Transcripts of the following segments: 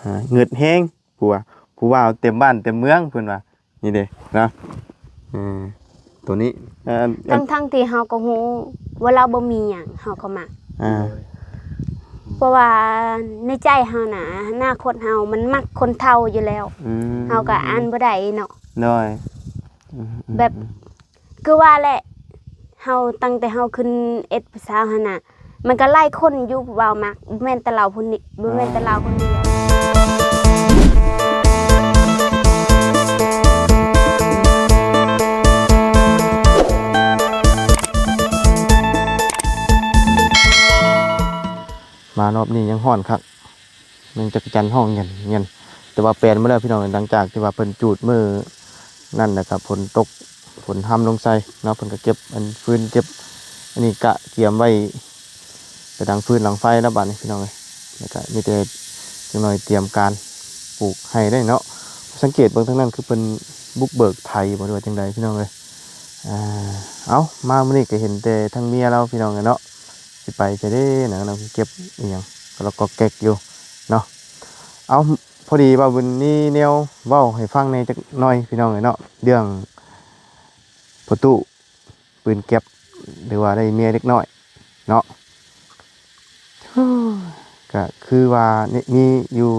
ອ່າ ເງິດແຮງ ຜູ້ວ່າ ຜູ້ບ່າວເຕັມບ້ານເຕັມເມືອງ ເພິ່ນວ່າ ນີ້ເດ້ເນາະ ເອີ ໂຕນີ້ ເອີ ທັງໆທີ່ເຮົາກໍຮູ້ວ່າລາວບໍ່ມີຫຍັງ ເຮົາກໍມັກ ອ່າ ເພາະວ່າໃນໃຈເຮົານະ ອະນາຄົດເຮົາມັນມັກຄົນເຖົ້າຢູ່ແລ້ວ ອືມ ເຮົາກໍອ່ານບໍ່ໄດ້ເນາະ ໂດຍ ອືມໆໆ ແບບ ຄືວ່າແຫຼະ ເຮົາ ຕັ້ງແຕ່ເຮົາຂຶ້ນເອັດຜູ້ສາວຫັ້ນນະ ມັນກໍຫຼາຍຄົນຢູ່ຜູ້ບ່າວມັກ ບໍ່ແມ່ນແຕ່ລາວຜູ້ນີ້ ບໍ່ແມ່ນແຕ່ລາວຄົນດຽວ. ມາຮອບນີ້ຍັງຮ້ອນຄັກ ແມ່ນຈັກຈັ່ນຮ້ອງຫຍັນໆ ແຕ່ວ່າແປນມາແລ້ວພີ່ນ້ອງ ຫຼັງຈາກທີ່ວ່າເພິ່ນຈູດມື້ນັ້ນ ແລ້ວກໍຝົນຕົກ ຝົນຮຳລົງໃສ່ເນາະ ເພິ່ນກໍເກັບອັນຟືນ ເກັບອັນນີ້ກະກຽມໄວ້ ໄປດັງຟືນດັງໄຟແລ້ວບາດນີ້ພີ່ນ້ອງເອີຍ ແລ້ວກະມີແຕ່ຈັກໜ່ອຍຕຽມການປູກໄຮ່ໄດ້ເນາະ. ສັງເກດເບິ່ງທາງນັ້ນ ຄືເພິ່ນບຸກເບີກໄຖບໍ່ ຫຼືວ່າຈັ່ງໃດພີ່ນ້ອງເອີຍ. ອ່າ ເອົ້າ ມາມື້ນີ້ກໍເຫັນແຕ່ທັງເມຍລາວພີ່ນ້ອງເອີຍເນາະ ຊິໄປໃສເດ້ນະ ກຳລັງເກັບອີ່ຫຍັງກໍລັກກໍແກັກຢູ່ເນາະ. ເອົ້າ ພໍດີບ່າວບຸນມີແນວເວົ້າໃຫ້ຟັງແດ່ຈັກໜ່ອຍພີ່ນ້ອງເອີຍເນາະ ເລື່ອງພໍ່ຕູ້ ປືນແກັບ ຫຼືວ່າໄດ້ເມຍເດັກນ້ອຍເນາະ. ກໍຄືວ່າມີຢູ່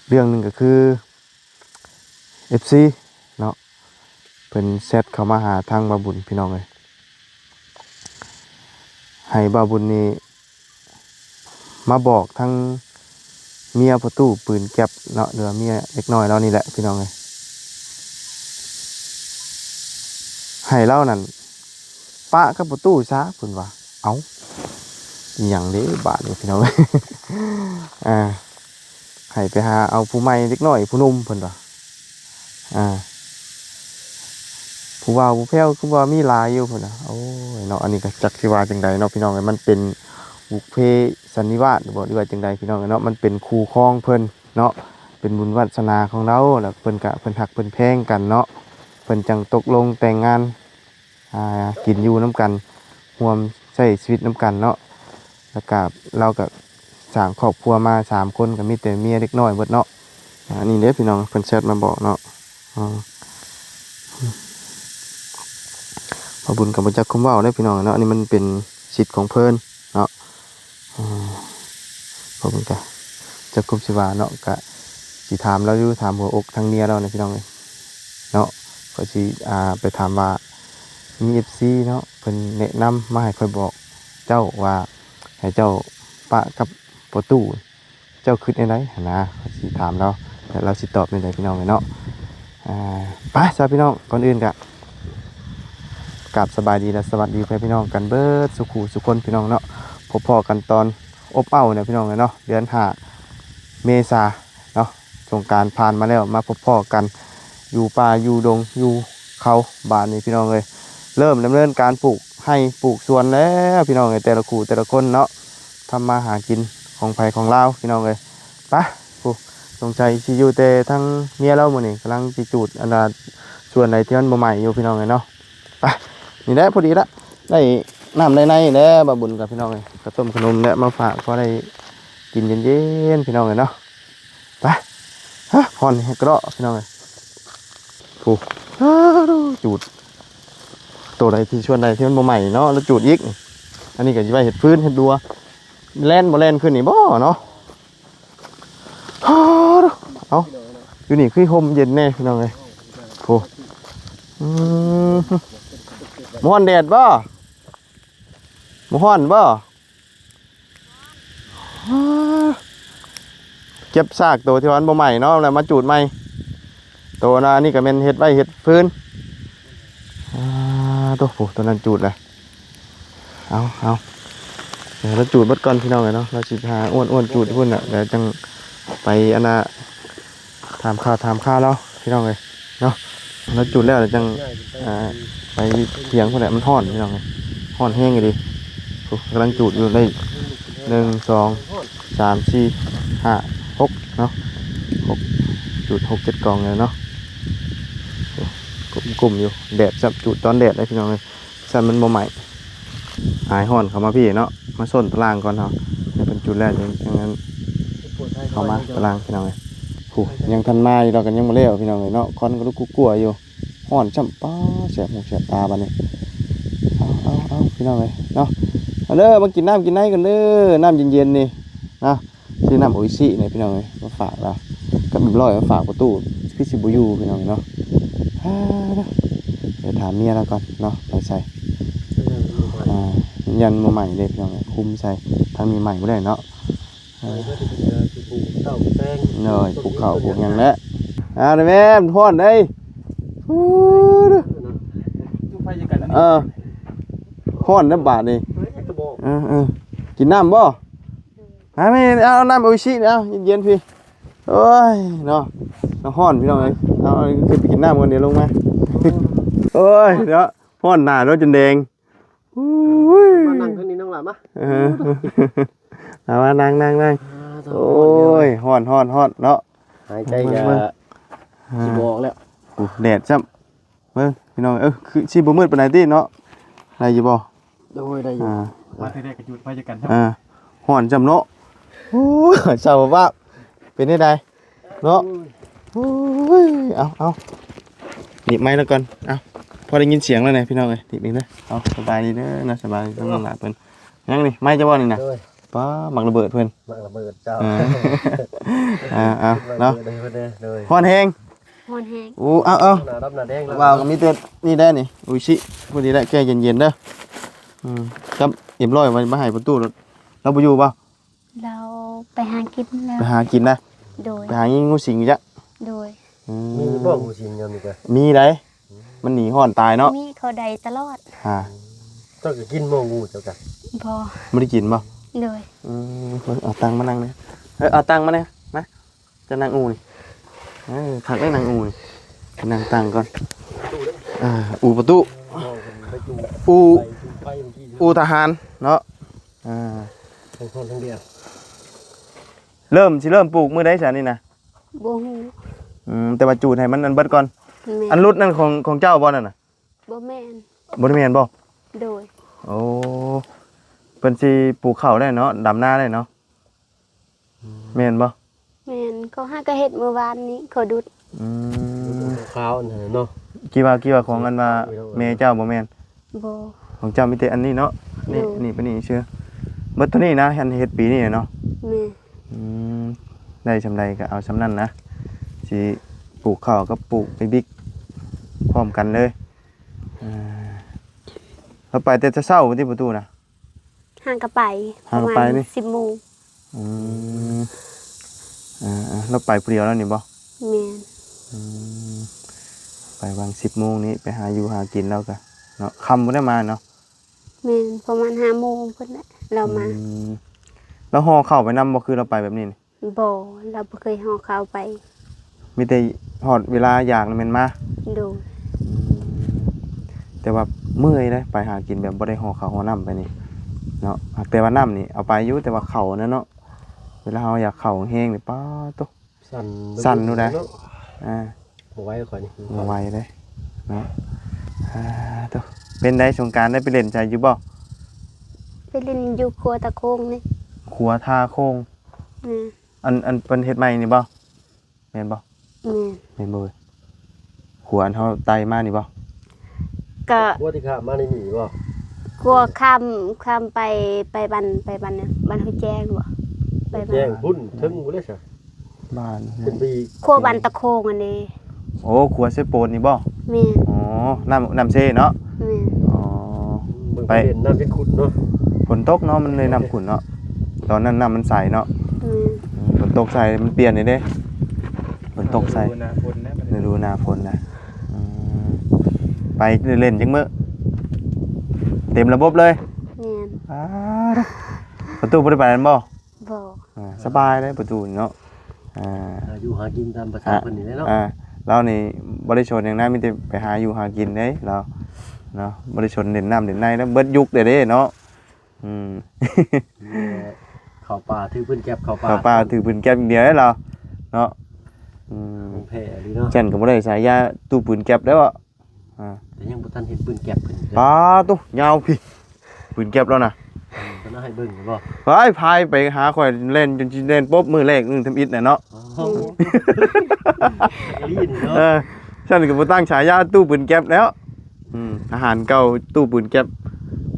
ເລື່ອງໜຶ່ງ ກໍຄືເອັຟຊີເນາະ ເພິ່ນແຊັດເຂົ້າມາຫາທາງບ່າວບຸນພີ່ນ້ອງເອີຍ ໃຫ້ບ່າວບຸນນີ້ ມາບອກທັງເມຍພໍ່ຕູ້ປືນແກັບເນາະ ຫຼືວ່າເມຍເດັກນ້ອຍລາວນີ້ແຫຼະພີ່ນ້ອງເອີຍ ໃຫ້ລາວນັ້ນປະກັບພໍ່ຕູ້ຊະ ເພິ່ນວ່າ. ເອົ້າ ອີ່ຫຍັງເດ້ບາດນີ້ພີ່ນ້ອງເອີຍ ອ່າ ໃຫ້ໄປຫາເອົາຜູ້ໃໝ່ເດັກນ້ອຍຜູ້ໜຸ່ມ ເພິ່ນວ່າ. ອ່າ ຜູ້ບ່າວຜູ້ແພ້ວຄືວ່າມີຫຼາຍຢູ່ພຸ້ນນະ. ໂອ້ຍເນາະ ອັນນີ້ກໍຈັກຊິວ່າຈັ່ງໃດເນາະພີ່ນ້ອງເອີຍ ມັນເປັນບຸບເພສັນນິວາດບໍ ຫຼືວ່າຈັ່ງໃດພີ່ນ້ອງເອີຍເນາະ. ມັນເປັນຄູ່ຄອງເພິ່ນເນາະ ເປັນບຸນວາສະໜາຂອງລາວ ແລ້ວເພິ່ນກະ ເພິ່ນຮັກເພິ່ນແພງກັນເນາະ ເພິ່ນຈັ່ງຕົກລົງແຕ່ງງານ ອ່າ ກິນຢູ່ນຳກັນ ຮ່ວມໃຊ້ຊີວິດນຳກັນເນາະ. ແລ້ວກະລາວກະສ້າງຄອບຄົວມາສາມຄົນ ກະມີແຕ່ເມຍເດັກນ້ອຍເບິດເນາະ. ອັນນີ້ເດ້ພີ່ນ້ອງ ເພິ່ນແຊັດມາບອກເນາະ. ອືມ ພໍ່ບຸນກະບໍ່ຈັກຄວາມເວົ້າເດ້ພີ່ນ້ອງເນາະ ອັນນີ້ມັນເປັນສິດຂອງເພິ່ນເນາະ. ອືມ ເພິ່ນກະຈັກຄຸບຊິວ່າເນາະ ກະຊິຖາມລາວຢູ່ ຖາມຫົວອົກທາງເມຍລາວນະພີ່ນ້ອງເອີຍເນາະ. ຂ້ອຍຊິ ອ່າ ໄປຖາມວ່າ ມີເອັຟຊີເນາະ ເພິ່ນແນະນຳມາໃຫ້ຂ້ອຍບອກເຈົ້າວ່າ ໃຫ້ເຈົ້າປະກັບພໍ່ຕູ້ ເຈົ້າຄິດແນວໃດຫັ້ນນະ ຂ້ອຍຊິຖາມລາວ ແລ້ວລາວຊິຕອບແນວໃດພີ່ນ້ອງເອີຍເນາະ. ອ່າ ໄປຊະພີ່ນ້ອງ ກ່ອນອື່ນກະ ກາບສະບາຍດີ ແລະ ສະຫວັດດີພໍ່ແມ່ພີ່ນ້ອງກັນເບິດສູ່ຄູ່ສູ່ຄົນພີ່ນ້ອງເນາະ. ພົບພໍ້ກັນຕອນອົບເອົ້ານີ້ພີ່ນ້ອງເອີຍເນາະ ເດືອນຫ້າເມສາເນາະ. ສົງການຜ່ານມາແລ້ວ ມາພົບພໍ້ກັນຢູ່ປ່າຢູ່ດົງຢູ່ເຂົາ ບາດນີ້ພີ່ນ້ອງເອີຍ ເລີ່ມດຳເນີນການປູກໄຮ່ປູກສວນແລ້ວພີ່ນ້ອງເອີຍ ແຕ່ລະຄູ່ແຕ່ລະຄົນເນາະ. ທຳມາຫາກິນຂອງໃຜຂອງລາວພີ່ນ້ອງເອີຍ. ໄປ ຜູ້ ສົງໄສຊິຢູ່ແຕ່ທາງເມຍລາວມື້ນີ້ ກຳລັງຊິຈູດອັນນ່າ ສ່ວນໃດທີ່ມັນບໍ່ໄໝ້ຢູ່ພີ່ນ້ອງເອີຍເນາະ. ໄປ ນີ້ແຫຼະ ພໍດີລະ ໄດ້ນ້ຳໄດ້ໃນແລ້ວ ບ່າວບຸນກັບພີ່ນ້ອງເອີຍ ເຂົ້າຕົ້ມຂະໜົມແຫຼະມາຝາກ ພໍໄດ້ກິນເຢັນໆ ພີ່ນ້ອງເອີຍເນາະ. ໄປ ຮະ ຮ້ອນແຮງກະເດາະພີ່ນ້ອງເອີຍ. ຜູ້ ອ້າ ຈູດ ໂຕໃດທີ່ ສ່ວນໃດທີ່ມັນບໍ່ໄໝ້ເນາະ ແລ້ວຈູດອີກ. ອັນນີ້ກໍຊິໄວ້ເຮັດຟືນເຮັດດັວ ແລ່ນບໍ່ແລ່ນຂຶ້ນນີ້ບໍ່ເນາະ. ເອົ້າ ຢູ່ນີ້ຄືຮົ່ມເຢັນແດ່ພີ່ນ້ອງເອີຍ. ໂອ້ ອືມ ບໍ່ຮ້ອນແດດບໍ່? ບໍ່ຮ້ອນບໍ່? ເກັບຊາກໂຕທີ່ວ່າມັນບໍ່ໄໝ້ເນາະ ແລ້ວມາຈູດໃໝ່. ໂຕນະ ອັນນີ້ກໍແມ່ນເຮັດໄວ້ເຮັດຟືນ. ອ່າ ໂຕ ໂອ້ ໂຕນັ້ນຈູດແລ້ວ. ເອົາ ເອົາ ດຽວລາວຈູດເບິດກ່ອນພີ່ນ້ອງເອີຍເນາະ. ລາວຊິຫາອ້ວນໆ ຈູດຢູ່ພຸ້ນແຫຼະ ແລ້ວຈັ່ງໄປອັນນ່າ ຖາມຂ່າວຖາມຄາວລາວພີ່ນ້ອງເອີຍເນາະ. ລາວຈູດແລ້ວ ແລ້ວຈັ່ງ ອ່າ ໄປຖຽງພຸ້ນແຫຼະ ມັນຮ້ອນພີ່ນ້ອງເອີຍ ຮ້ອນແຮງອີ່ຫຼີ. ໂອ້ ກຳລັງຈູດຢູ່ ໄດ້ ໜຶ່ງ ສອງ ສາມ ສີ່ ຫ້າ ຫົກເນາະ ຫົກ ຈູດຫົກເຈັດກອງແລ້ວເນາະ. ໂອ້ ກຸ້ມໆ ຢູ່ ແດດຊ້ຳ ຈູດຕອນແດດເດ້ພີ່ນ້ອງເອີຍ ຊັ້ນມັນບໍ່ໄໝ້. ອາຍຮ້ອນເຂົ້າມາພີ້ເນາະ ມາຊົນຕາລ່າງກ່ອນເຮົາ ໃຫ້ເພິ່ນຈູດແລ້ວຈັ່ງ ຈັ່ງນັ້ນ. ເຂົ້າມາຕາລາງພີ່ນ້ອງເອີຍ. ໂອ້ ຍັງທັນມາຢູ່ດອກ ກໍຍັງບໍ່ແລ້ວພີ່ນ້ອງເອີຍເນາະ. ຄວັນກໍລຸກກົວໆຢູ່ ຮ້ອນຊ້ຳ. ປ້າ ແສບຫູແສບຕາບາດນີ້. ເອົາໆໆ ພີ່ນ້ອງເອີຍເນາະ. ມາເດີ ມາກິນນ້ຳກິນໃນກັນເດີ ນ້ຳເຢັນໆນີ້ເນາະ. ຊື້ນ້ຳໂອອິຊິນີ້ພີ່ນ້ອງເອີຍ ມາຝາກລາວ ກັບເອັມຮ້ອຍ ມາຝາກປະຕູ ຄືຊິບໍ່ຢູ່ພີ່ນ້ອງເນາະ. ອ່າ ດຽວຖາມເມຍລາວກ່ອນເນາະ ໄປໃສ. ອ່າ ຢ້ານບໍ່ໃໝ່ເດ້ພີ່ນ້ອງເອີຍ ຄຸມໃສ່ທາງນີ້ໃໝ່ບໍ່ໄດ້ເນາະ. ເອີ ໂດຍ ປູກເຂົ້າປູກຫຍັງແຫຼະ. ອ່າ ແມ່ນ ຮ້ອນເດ້. ເອີ ຮ້ອນນະບາດນີ້. ເອີໆ ກິນນ້ຳບໍ່? ຫາແມ່ ເອົາ ເອົານ້ຳໂອອິຊິ ເອົາເຢັນໆ ພີ່. ໂອ້ຍເນາະ ເອົາ ຮ້ອນພີ່ນ້ອງເອີຍ. ເອົາ ເອົາ ຂຶ້ນໄປກິນນ້ຳກ່ອນ ດຽວລົງມາ. ໂອ້ຍເນາະ ຮ້ອນໜ້າເນາະ ຈົນແດງ. ໂອ້ຍ ມານັ່ງທາງນີ້ນ້ອງຫຼ້າມາ. ເອີ ເອົາ ມານັ່ງໆໆ. ອ່າ ໂອ້ຍ ຮ້ອນໆໆເນາະ ຫາຍໃຈກໍ ເບິ່ງໆ ຊິບໍ່ອອກແລ້ວ. ໂອ້ ແດດຊ້ຳ. ເບິ່ງພີ່ນ້ອງເອີຍ ຄືຊິບໍ່ມືດປານໃດຕິເນາະ. ໄດ້ຢູ່ບໍ່? ໂດຍ ໄດ້ຢູ່. ອ່າ ມາເທື່ອແລກກໍຈູດໄຟໃສ່ກັນ. ອ່າ ຮ້ອນຊ້ຳເນາະ. ໂອ້ຍ ສາວວ່າເປັນໄດ້ໃດເນາະ. ໂອ້ຍ ເອົາໆ ໜີບໄມລະກ່ອນ. ເອົາ ພໍໄດ້ຍິນສຽງແລ້ວນະພີ່ນ້ອງເອີຍ. ໜີບອີກເດີ. ເອົາ ສະບາຍດີເດີເນາະ ສະບາຍດີ ນ້ອງຫຼ້າເພິ່ນ. ຍັງນີ້ ໄມຈະບໍ່ນີ້ນະ? ໂດຍ ປ້າ ໝາກລະເບີດເພິ່ນ ໝາກລະເບີດເຈົ້າ. ເອີ ອ່າ ເອົາເນາະ. ໂດຍ ຮ້ອນແຮງ. ຮ້ອນແຮງ. ໂອ້ ເອົາໆ ໜ້າດຳໜ້າແດງແລ້ວ. ວ່າກໍມີແຕ່ນີ້ແຫຼະນີ້ ໂອອິຊິ ພໍດີແຫຼະ ແກ້ເຢັນໆເດີ. ອືມ ກັບເອັມຮ້ອຍວ່າມາໃຫ້ປະຕູ ລາວບໍ່ຢູ່ບໍ່? ລາວໄປຫາກິນແລ້ວ. ໄປຫາກິນນະ? ໂດຍ ໄປຫາຍິງງູສິງຢູ່ຈ້ະ. ໂດຍ ອືມ ມີບໍ່ງູສິງຍາມນີ້ກະ? ມີໃດ໋ ມັນໜີຮ້ອນຕາຍເນາະ. ມີ ເຂົາໄດ້ຕະຫຼອດ. ຫາ ເຈົ້າກໍກິນບໍ່ງູເຈົ້າກະ? ບໍ່ ບໍ່ໄດ້ກິນບໍ່? ໂດຍ ອືມ ເອົາຕັ່ງມານັ່ງແດ່. ເອີ ເອົາຕັ່ງມາແດ່ ມາ. ຈະນັ່ງອູ່ນີ້ ເອີ ຄັກເດ້ນັ່ງອູ່ນີ້ ນັ່ງຕັ່ງກ່ອນ. ອ່າ ອູ່ປະຕູ ອູ່ ອູ່ທະຫານເນາະ. ອ່າ ເລີ່ມ ຊິເລີ່ມປູກມື້ໃດຊະນີ້ນະ? ບໍ່ຮູ້. ອືມ ແຕ່ວ່າຈູດໃຫ້ມັນອັນເບິດກ່ອນ. ແມ່ນ ອັນຫຼຸດນັ້ນຂອງ ຂອງເຈົ້າບໍ່ນັ້ນນະ? ບໍ່ແມ່ນ. ບໍ່ໄດ້ແມ່ນບໍ່? ໂດຍ ໂອ້ ເພິ່ນຊິປູກເຂົ້າໄດ້ເນາະ ດຳນາໄດ້ເນາະ. ອືມ ແມ່ນບໍ່? ແມ່ນ ເຂົາຫາກະເຮັດມື້ວານນີ້ ເຂົາດຸດ. ອືມ ຂາວໆ ນັ້ນເນາະ. ຄິດວ່າ ຄິດວ່າຂອງອັນວ່າແມ່ເຈົ້າບໍ່ແມ່ນ? ບໍ່ ຂອງເຈົ້າມີແຕ່ອັນນີ້ເນາະ. ນີ້ ໂດຍ ນີ້ໄປນີ້ຊື່ ເບິດເທົ່ານີ້ນະ ອັນເຮັດປີນີ້ເນາະ. ແມ່ນ ອືມ ໄດ້ສ່ຳໃດກໍເອົາສ່ຳນັ້ນນະ ຊິປູກເຂົ້າກັບປູກໄອ້ບິກພ້ອມກັນເລີຍ. ອ່າ ລາວໄປແຕ່ເຊົ້າໆ ຕິປະຕູນະ? ຫາກະໄປ ຫາກະໄປ ປະມານສິບໂມງ. ອືມ ອ່າໆ ລາວໄປຜູ້ດຽວແລ້ວນີ້ບໍ່? ແມ່ນ ອືມ ໄປຫວ່າງສິບໂມງນີ້ ໄປຫາຢູ່ຫາກິນແລ້ວກະເນາະ ຄ່ຳພຸ້ນແຫຼະມາເນາະ. ແມ່ນ ປະມານຫ້າໂມງພຸ້ນແຫຼະລາວມາ. ອືມ ລາວຫໍ່ເຂົ້າໄປນຳບໍ່ ຄືລາວໄປແບບນີ້ນີ້? ບໍ່ ລາວບໍ່ເຄີຍຫໍ່ເຂົ້າໄປ ມີແຕ່ຮອດເວລາຢາກແມ່ນມາ. ໂດຍ ອືມ ແຕ່ວ່າເມື່ອຍເດ້ ໄປຫາກິນແບບບໍ່ໄດ້ຫໍ່ເຂົ້າຫໍ່ນ້ຳໄປນີ້ເນາະ. ແຕ່ວ່ານ້ຳນີ້ເອົາໄປຢູ່ ແຕ່ວ່າເຂົ້ານັ້ນເນາະ ເວລາເຮົາຢາກເຂົ້າແຮງໆນີ້ ປາດໂທ້ ສັ່ນ ສັ່ນຢູ່ໃດ໋ເນາະ. ອ່າ ບໍ່ໄຫວຂ້ອຍນີ້ ບໍ່ໄຫວເດ້ເນາະ. ອ່າ ໂທ້ ເປັນໃດສົງການໄດ້ໄປຫຼິ້ນໃສຢູ່ບໍ່? ໄປຫຼິ້ນຢູ່ຂົວຕາໂຄງນີ້. ຂົວທ່າໂຄງ. ແມ່ນ ອັນ ອັນເພິ່ນເຮັດໃໝ່ນີ້ບໍ່? ແມ່ນບໍ່? ແມ່ນ ແມ່ນບໍ່ເອີຍ? ຂົວອັນເຮົາໄຕ່ມານີ້ບໍ່? ກະຂົວທີ່ຂ້າມມາໃນນີ້ບໍ່? ຂົວຂ້າມ ຂ້າມໄປ ໄປບ້ານ ໄປບ້ານຫຍັງ? ບ້ານຫ້ວຍແຈ້ງບໍ່? ໄປບ້ານ ແຈ້ງພຸ້ນ ເທິງພຸ້ນເດ້ຊະ. ບ້ານຫ້ວຍ ຂຶ້ນໄປອີກ ຂົວບ້ານຕາໂຄງອັນນີ້. ໂອ້ ຂົວເຊໂປນນີ້ບໍ່? ແມ່ນ ອໍ ນ້ຳ ນ້ຳເຊເນາະ. ແມ່ນ ອໍ ໄປ ໄປຫຼິ້ນນ້ຳເປັນຂຸ້ນເນາະ. ຝົນຕົກເນາະ ມັນເລີຍນ້ຳຂຸ້ນເນາະ ຕອນນັ້ນນ້ຳມັນໃສເນາະ. ອືມ ຝົນຕົກໃສ່ມັນປ່ຽນເດ້ ຝົນຕົກໃສ່ ລະດູໜ້າຝົນນະ ລະດູໜ້າຝົນນະ. ອືມ ໄປຫຼິ້ນຈັກມື້? ເຕັມລະບົບເລີຍ. ແມ່ນ ປະຕູບໍ່ໄດ້ໄປນຳບໍ່? ບໍ່ ອ່າ ສະບາຍເດ້ປະຕູນີ້ເນາະ. ອ່າ ຫາຢູ່ຫາກິນຕາມພາສາເພິ່ນນີ້ແຫຼະເນາະ. ອ່າ ລາວນີ້ບໍ່ໄດ້ສົນຫຍັງນະ ມີແຕ່ໄປຫາຢູ່ຫາກິນເດ້ລາວເນາະ ບໍ່ໄດ້ສົນຫຼິ້ນນ້ຳຫຼິ້ນໃນນະ ເບິດຍຸກເດ້ເນາະ. ອືມ ເຂົ້າປ່າຖືປືນແກັບ ເຂົ້າປ່າ ເຂົ້າປ່າຖືປືນແກັບຢ່າງດຽວເດ້ລາວເນາະ. ອືມ ຂອງແທ້ອີ່ຫຼີເນາະ ຊັ້ນກໍບໍ່ໄດ້ສາຍາຕູ້ປືນແກັບໄດ້ບໍ່? ອ່າ ແຕ່ຍັງບໍ່ທັນເຫັນປືນແກັບເພິ່ນ. ປາດໂທ້ ຍາວພີ້ ປືນແກັບລາວນະ. ອືມ ເພິ່ ມາໃຫ້ເບິ່ງບໍ່? ໄປ ພາຍໄປຫາຂ້ອຍແລ່ນຈົນຊິແລ່ນປົບມື້ແລກ ມື້ທຳອິດນະເນາະ. ອໍ ອີ່ຫຼີນີ້ເນາະ. ເອີ ຊັ້ນກໍບໍ່ຕັ້ງສາຍາຕູ້ປືນແກັບແລ້ວ. ອືມ ທະຫານເກົ່າຕູ້ປືນແກັບ.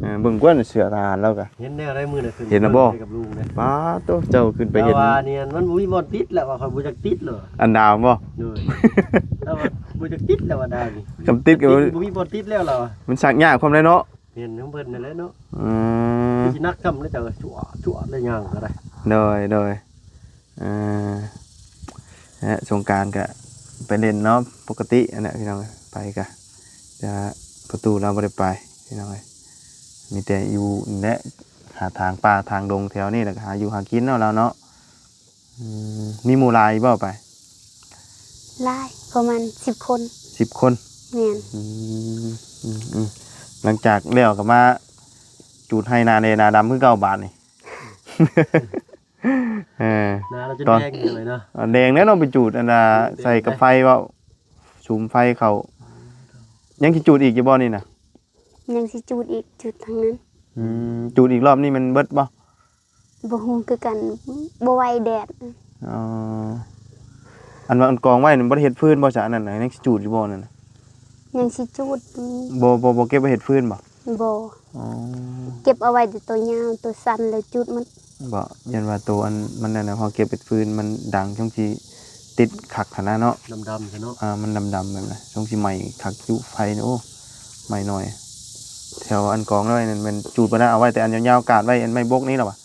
ເອີ ເບິ່ງກວນເສື້ອທະຫານລາວກະ ເຫັນແນວໃດມື້ນັ້ນຂຶ້ນ ເຫັນແລ້ວບໍ່? ກັບລຸງເດ້. ປາໂຕ ເຈົ້າຂຶ້ນໄປເຫັນ ແຕ່ວ່ານີ້ມັນບໍ່ມີບ່ອນຕິດແລ້ວ ວ່າຂ້ອຍບໍ່ຢາກຕິດແລ້ວ. ອັນດາວບໍ່? ໂດຍ ແຕ່ວ່າບໍ່ຢາກຕິດແລ້ວ ວ່າດາວນີ້ ຄັນຕິດກໍບໍ່ມີບ່ອນຕິດແລ້ວລາວ. ມັນຊັກຍາກຄວາມໃດເນາະ. ແມ່ນຂອງເພິ່ນນັ້ນແຫຼະເນາະ. ອືມ ຄືຊິໜັກຊ້ຳແລ້ວ ເຈົ້າ ຊົ່ວໆ ແລ້ວຍ່າງກໍໄດ້. ໂດຍ ໂດຍ. ເອີ ແລະ ສົງການກະໄປຫຼິ້ນເນາະ ປົກກະຕິຫັ້ນແຫຼະພີ່ນ້ອງ. ໄປກະແຕ່ວ່າປະຕູລາວບໍ່ໄດ້ໄປພີ່ນ້ອງເອີຍ. ມີແຕ່ຢູ່ນີ້ແຫຼະ ຫາທາງປ່າທາງດົງແຖວນີ້ ແລ້ວກະຫາຢູ່ຫາກິນເນາະລາວເນາະ. ອືມ ມີໝູ່ຫຼາຍຢູ່ບໍ່ໄປ? ຫຼາຍ ປະມານສິບຄົນ. ສິບຄົນ? ແມ່ນ. ອືມ ອືມ ອືມ. ຫຼັງຈາກແລ້ວກໍມາຈູດໄຮ່ນາແດ່ນາດຳຄືເກົ່າບາດນີ້. ເອີ ນາລາວຈົນແດງເລີຍເນາະ. ແດງແລ້ວເນາະ ໄປຈູດອັນນ່າ ແດງ ໃສ່ກັບໄຟເວົ້າ ສຸມໄຟເຂົ້າ. ຍັງຊິຈູດອີກຢູ່ບໍ່ນີ້ນະ? ຍັງຊິຈູດອີກ ຈູດທາງນັ້ນ. ອືມ ຈູດອີກລອບນີ້ມັນເບິດບໍ່? ບໍ່ຮູ້ຄືກັນ ບໍ່ໄຫວແດດ. ອໍ ອັນວ່າອັນກອງໄວ້ນັ້ນບໍ່ໄດ້ເຮັດຟືນບໍ່ຊະ? ອັນນັ້ນນະ ຍັງຊິຈູດຢູ່ບໍ່ນັ້ນນະ? ຍັງຊິຈູດ. ບໍ່ ບໍ່ ບໍ່ເກັບໄວ້ເຮັດຟືນບໍ່? ບໍ່. ອໍ ເກັບເອົາໄວ້ແຕ່ໂຕຍາວ ໂຕສັ້ນແລ້ວຈູດໝົດ. ບໍ່ ຢ້ານວ່າໂຕອັນມັນນັ້ນນະ ເຮົາເກັບເຮັດຟືນມັນດັງ ຊ່ວງຊິຕິດຄັກຫັ້ນນະເນາະ. ດຳໆຊະເນາະ. ອ່າ ມັນດຳໆແບບນັ້ນ ຊ່ວງຊິໄໝ້ຄັກຢູ່ໄຟນີ້ ໂອ້ ໄໝ້ໜ້ອຍ. ແຖວອັນກອງໄວ້ນັ້ນແມ່ນຈູດບໍ່ໄດ້ ເອົາໄວ້ແຕ່ອັນຍາວໆ ກາດໄວ້ອັນໄມ້ບົກນີ້ລະຫວາ?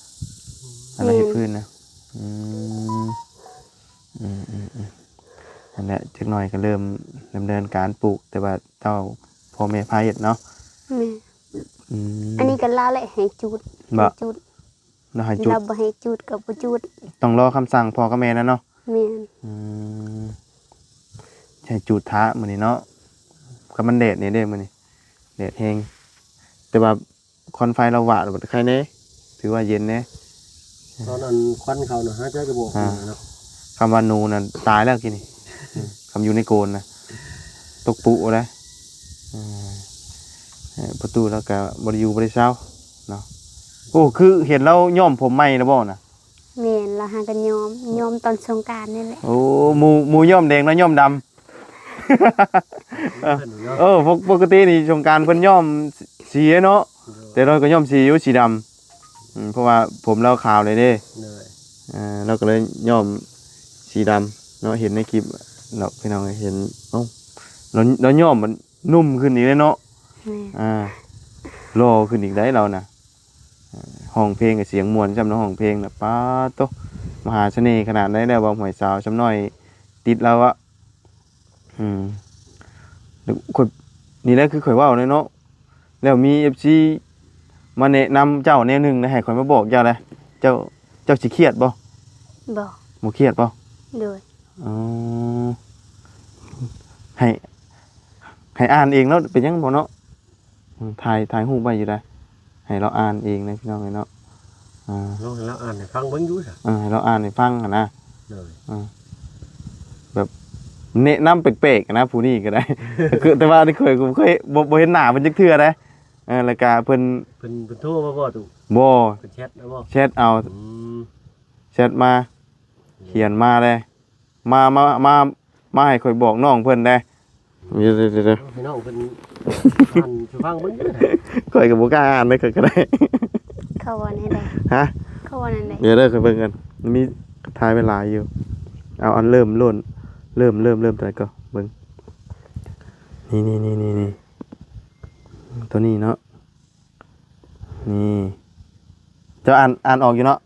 ອັນນັ້ນເຮັດຟືນນະ. ອືມ ອືມ ອືມ ອືມ. ຫັ້ນແຫຼະ ຈັກໜ້ອຍກໍເລີ່ມດຳເນີນການປູກ ແຕ່ວ່າເຈົ້າພໍ່ແມ່ພາເຮັດເນາະ. ແມ່ນ. ອືມ ອັນນີ້ກໍລາວແຫຼະໃຫ້ຈູດ. ບໍ່ ໃຫ້ຈູດ ລາວໃຫ້ຈູດ ລາວບໍ່ໃຫ້ຈູດກໍບໍ່ຈູດ. ຕ້ອງລໍຄຳສັ່ງພໍ່ກັບແມ່ນະເນາະ. ແມ່ນ. ອືມ ໃຫ້ຈູດຖ້າມື້ນີ້ເນາະ. ກໍມັນແດດນີ້ເດ້ ມື້ນີ້ແດດແຮງ ແຕ່ວ່າ ຄວັນໄຟລາວຫວາດ ບັດໄຄແດ່ ຖືວ່າເຢັນແດ່. ຕອນນັ້ນຄວັນເຂົານະ ຫາຍໃຈກໍບໍ່ອອກ. ອ່າ ເນາະ. ຄຳວ່າໜູນັ້ນຕາຍແລ້ວກີ້ນີ້. ອືມ ຄຳຢູ່ໃນໂກນນະ ຕົກປຸເດ້. ເອີ ປະຕູລາວກະບໍ່ໄດ້ຢູ່ບໍ່ໄດ້ເຊົາເນາະ. ໂອ້ ຄືເຫັນລາວຍ້ອມຜົມໃໝ່ແລ້ວບໍ່ນະ? ແມ່ນ ລາວຫາກັນຍ້ອມ ຍ້ອມຕອນສົງການນີ້ແຫຼະ. ໂອ້ ໝູ່ ໝູ່ຍ້ອມແດງ ລາວຍ້ອມດຳ. ເອີ ເອີ ປົກ ປົກກະຕິນີ້ສົງການເພິ່ນຍ້ອມສີເນາະ. ໂດຍ. ແຕ່ລາວກໍຍ້ອມສີຢູ່ ສີດຳ. ອືມ ເພາະວ່າຜົມລາວຂາວແລ້ວເດ້. ໂດຍ. ເອີ ລາວກໍເລີຍຍ້ອມສີດຳເນາະ ເຫັນໃນຄລິບເນາະ ພີ່ນ້ອງເຫັນ. ເອົ້າ ລາວ ລາວຍ້ອມມັນໜຸ່ມຂຶ້ນອີກເດ້ເນາະ. ແມ່ນ. ອ່າ ຫຼໍ່ຂຶ້ນອີກໄດ໋ລາວນະ. ຮ້ອງເພງກໍສຽງມ່ວນຊ້ຳເນາະ ຮ້ອງເພງນະ. ປາດໂທ້ ມະຫາສະເໜ່ຂະໜາດໃດແລ້ວ ເວົ້າຫ້ວຍສາວຊ້ຳນ້ອຍຕິດລາວອະ. ອືມ ຂ້ອຍ ນີ້ແຫຼະຄືຂ້ອຍເວົ້າແຫຼະເນາະ. ແລ້ວມີເອັຟຊີມາແນະນຳເຈົ້າແນວໜຶ່ງນະ ໃຫ້ຂ້ອຍມາບອກເຈົ້ານະ ເຈົ້າ ເຈົ້າຊິຄຽດບໍ່? ບໍ່. ບໍ່ຄຽດບໍ່? ໂດຍ. ອໍ ໃຫ້ ໃຫ້ອ່ານເອງເນາະ ເປັນຫຍັງບໍ່ເນາະ. ອືມ ຖ່າຍ ຖ່າຍຮູບໄວ້ຢູ່ໃດ໋ ໃຫ້ລາວອ່ານເອງນະ ພີ່ນ້ອງເອີຍເນາະ. ອ່າ ລອງໃຫ້ລາວອ່ານໃຫ້ຟັງເບິ່ງຢູ່ຊະ. ເອີ ໃຫ້ລາວອ່ານໃຫ້ຟັງຫັ້ນນະ. ໂດຍ. ອ່າ ແບບແນະນຳແປກໆນະ ຜູ້ນີ້ກໍໄດ້. ຄື ແຕ່ວ່າອັນນີ້ຂ້ອຍກໍບໍ່ເຄີຍ ບໍ່ ບໍ່ເຫັນໜ້າເພິ່ນຈັກເທື່ອໃດ໋. ເອີ ແລ້ວກະເພິ່ນ ເພິ່ນ ເພິ່ນໂທມາບໍ່ຕຸ? ບໍ່. ເພິ່ນແຊັດເອົາບໍ່? ແຊັດເອົາ. ອືມ ແຊັດມາ ຂຽນມາເລີຍ. ມາ ມາ ມາ ມາໃຫ້ຂ້ອຍບອກນ້ອງເພິ່ນແດ່. ເດີ ເດີ ເດີ ໃຫ້ນ້ອງເພິ່ນອ່ານສູ່ຟັງເບິ່ງເດີ. ຂ້ອຍກໍບໍ່ກ້າອ່ານເດ້ ຂ້ອຍກໍໄດ້. ເຂົາວ່າແນວໃດ? ຮະ? ເຂົາວ່າແນວໃດ? ດຽວເດີ ຂ້ອຍເບິ່ງກ່ອນ ມັນມີ ຖ່າຍໄວ້ຫຼາຍຢູ່. ເອົາອັນເລີ່ມໂລດ ເລີ່ມ ເລີ່ມ ເລີ່ມຕົວໃດກ່ອນ ເບິ່ງ. ນີ້ ນີ້ ນີ້ ຕົວນີ້ເນາະ. ນີ້ ເຈົ້າອ່ານ ອ່ານອອກຢູ່ເນາະ?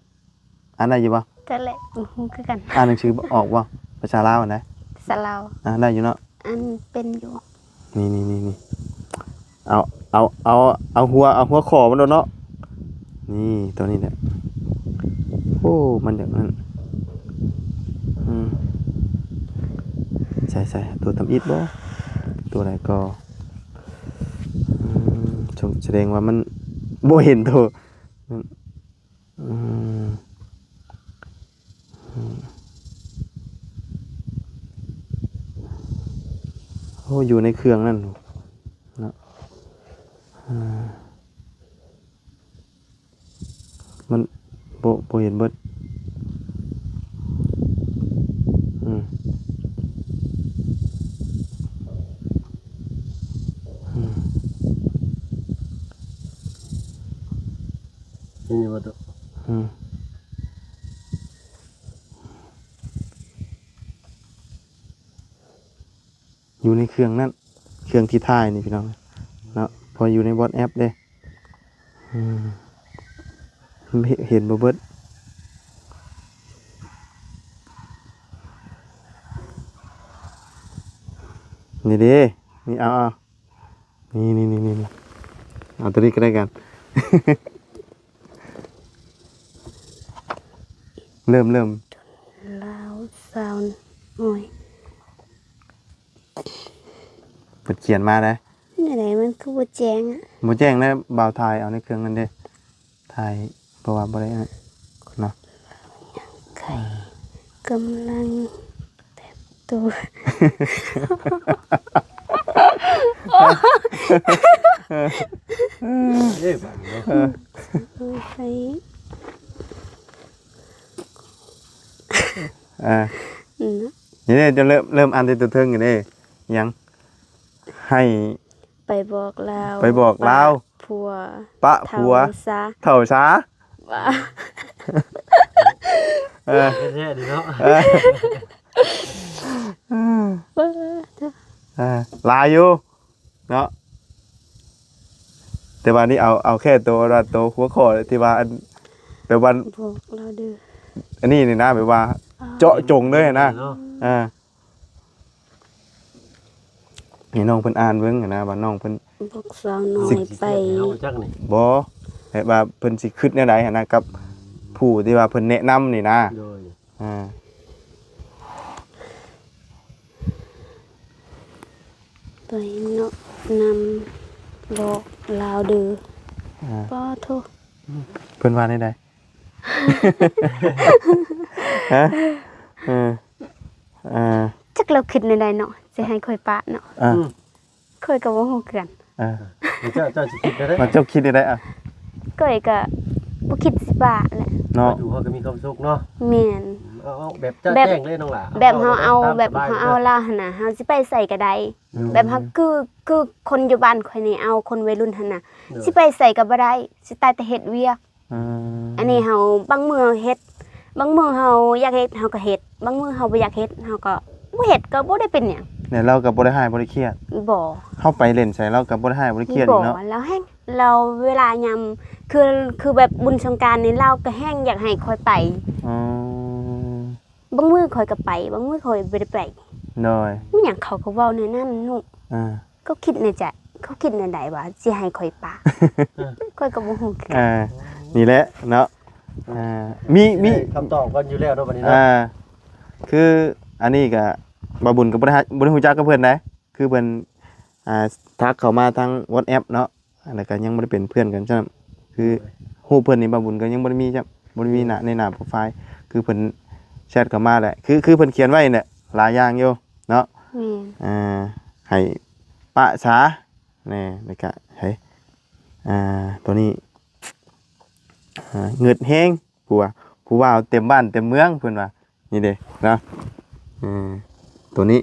ອ່ານໄດ້ຢູ່ບໍ່? ຈັກແຫຼະ ບໍ່ຮູ້ຄືກັນ. ອ່ານໜັງສືອອກບໍ່? ພາສາລາວຫັ້ນນະ. ພາສາລາວ. ອ່ານໄດ້ຢູ່ເນາະ? ອ່ານເປັນຢູ່. ນີ້ໆໆໆ ເອົາ ເອົາ ເອົາ ເອົາຫົວ ເອົາຫົວຂໍ້ມັນໂລດເນາະ. ນີ້ ຕົວນີ້ແຫຼະ. ໂອ້ ມັນຢາກນັ້ນ. ອືມ ໃສ່ໆ ຕົວທຳອິດບໍ່? ຕົວໃດກໍ ອືມ ສະແດງວ່າມັນບໍ່ເຫັນໂຕ. ອືມ ໂອ້ ຢູ່ໃນເຄື່ອງນັ້ນເນາະ. ອ່າ ບໍ່ ບໍ່ເຫັນເບິດ. ອືມ ອືມ ເຫັນຢູ່ບໍ່ຕຸ? ອືມ ຢູ່ໃນເຄື່ອງນັ້ນ ເຄື່ອງທີ່ຖ່າຍນີ້ພີ່ນ້ອງເນາະ ເພາະຢູ່ໃນ WhatsApp ເດ້. ອືມ ເຫັນ ເຫັນບໍ່ເບິດ ນີ້ເດ້ ນີ້ ເອົາ ເອົາ ນີ້ ນີ້ ນີ້ ນີ້ ເອົາໂຕນີ້ກໍໄດ້ກັນ ເລີ່ມ ເລີ່ມ ລາວຊາວນ້ອຍ ເພິ່ນຂຽນມາໄດ໋. ແນວໃດມັນຄືບໍ່ແຈ້ງອະ? ບໍ່ແຈ້ງແລ້ວ ບ່າວຖ່າຍເອົາໃນເຄື່ອງນັ້ນເດ້ ຖ່າຍ ເພາະວ່າບໍ່ໄດ້ອັນນັ້ນເນາະ. ໄຂ່ກຳລັງແຕກໂຕ ເດ້ບາດນີ້ເນາະ ໄຂ່ ອ່າ ເນາະ ນີ້ເດ້ ຈະເລີ່ມ ເລີ່ມອ່ານແຕ່ຕົວເທິງນີ້ເດ້ ຫຍັງ ໃຫ້ ໄປບອກລາວ ໄປບອກລາວ ປະຜົວ ປະຜົວ ເຖົ້າຊາ ເຖົ້າຊາ ວ່າ ເອີ ແທ້ໆເນາະ ເອີ ເອີ ຫຼາຍຢູ່ເນາະ ແຕ່ວ່ານີ້ເອົາ ເອົາແຄ່ໂຕ ໂຕຫົວຂໍ້ທີ່ວ່າອັນ ແບບວ່າ ບອກລາວເດີ ອັນນີ້ນີ້ນະ ແບບວ່າ ເຈາະຈົງເລີຍນະ ເນາະ ອ່າ ໃຫ້ນ້ອງເພິ່ນອ່ານເບິ່ງຫັ້ນນະ ວ່ານ້ອງເພິ່ນ ບອກສາວນ້ອຍໄປ ເຮົາຈັກນີ້ ບໍ່ ແບບວ່າເພິ່ນຊິຄິດແນວໃດຫັ້ນນະ ກັບຜູ້ທີ່ວ່າເພິ່ນແນະນຳນີ້ນະ ໂດຍ ອ່າ ໄປເນາະ ນຳບອກລາວເດີ ອ່າ ປະໂທ ເພິ່ນວ່າແນວໃດ? ຮະ? ເອີ ເອີ ຈັກລາວຄິດແນວໃດເນາະ ຊິໃຫ້ຂ້ອຍປະເນາະ ເອີ ຂ້ອຍກໍບໍ່ຮູ້ຄືກັນ ເອີ ເຈົ້າ ເຈົ້າຊິຄິດແນວໃດ? ວ່າເຈົ້າຄິດແນວໃດອະ? ຂ້ອຍກໍບໍ່ຄິດຊິປະແຫຼະເນາະ ຢູ່ເຮົາກໍມີຄວາມສຸກເນາະ ແມ່ນ ເອົາ ເອົາແບບຈະແຈ້ງເລີຍນ້ອງຫຼ້າ ແບບເຮົາເອົາ ແບບເຮົາເອົາລາວຫັ້ນນະ ເຮົາຊິໄປໃສກໍໄດ້ ແບບເຮົາ ຄື ຄືຄົນຢູ່ບ້ານຂ້ອຍນີ້ ເອົາຄົນໄວລຸ້ນຫັ້ນນະ ຊິໄປໃສກໍບໍ່ໄດ້ ຊິຕາຍແຕ່ເຮັດວຽກ ອືມ ອັນນີ້ເຮົາ ບາງມື້ເຮົາເຮັດ ບາງມື້ເຮົາຢາກເຮັດ ເຮົາກໍເຮັດ ບາງມື້ເຮົາບໍ່ຢາກເຮັດ ເຮົາກໍບໍ່ເຮັດ ກໍບໍ່ໄດ້ເປັນຫຍັງ ແລ້ວລາວກໍບໍ່ໄດ້ຮ້າຍບໍ່ໄດ້ຄຽດ ບໍ່ ເຮົາໄປຫຼິ້ນໃສລາວກໍບໍ່ໄດ້ຮ້າຍບໍ່ໄດ້ຄຽດເນາະ ລາວແຮງ ລາວເວລາຍາມ ຄື ຄືແບບບຸນສົງການນີ້ ລາວກໍແຮງຢາກໃຫ້ຂ້ອຍໄປ ອໍ ບາງມື້ຂ້ອຍກໍໄປ ບາງມື້ຂ້ອຍບໍ່ໄດ້ໄປ ໂດຍ ມີຫຍັງເຂົາກໍເວົ້າແນວນັ້ນເນາະ ອ່າ ເຂົາຄິດໃນໃຈ ເຂົາຄິດແນວໃດວ່າຊິໃຫ້ຂ້ອຍປະ ຂ້ອຍກໍບໍ່ຮູ້ຄືກັນ ອ່າ ນີ້ແຫຼະເນາະ ອ່າ ມີ ມີຄຳຕອບກັນຢູ່ແລ້ວເນາະບັດນີ້ເນາະ ອ່າ ຄືອັນນີ້ກໍບ່າວບຸນກໍບໍ່ໄດ້ ບໍ່ໄດ້ຮູ້ຈັກກັບເພິ່ນໃດ ຄືເພິ່ນ ອ່າ ທັກເຂົ້າມາທາງ WhatsApp ເນາະ ແລ້ວກໍຍັງບໍ່ໄດ້ເປັນເພື່ອນກັນຊ້ຳ ຄືຮູບເພິ່ນນີ້ບ່າວບຸນກໍຍັງບໍ່ໄດ້ມີຊ້ຳ ບໍ່ໄດ້ມີໜ້າ ໃນໜ້າໂປຣໄຟ ຄືເພິ່ນແຊັດເຂົ້າມາແຫຼະ ຄື ຄືເພິ່ນຂຽນໄວ້ແຫຼະ ຫຼາຍຢ່າງຢູ່ເນາະ ແມ່ນ ອ່າ ໃຫ້ປະສາ ແນ່ ແລ້ວກະໃຫ້ ອ່າ ໂຕນີ້ ອ່າ ເງິດແຮງ ຜູ້ວ່າ ຜູ້ບ່າວເຕັມບ້ານເຕັມເມືອງ ເພິ່ນວ່າ ນີ້ເດ້ເນາະ ເອີ ໂຕນີ້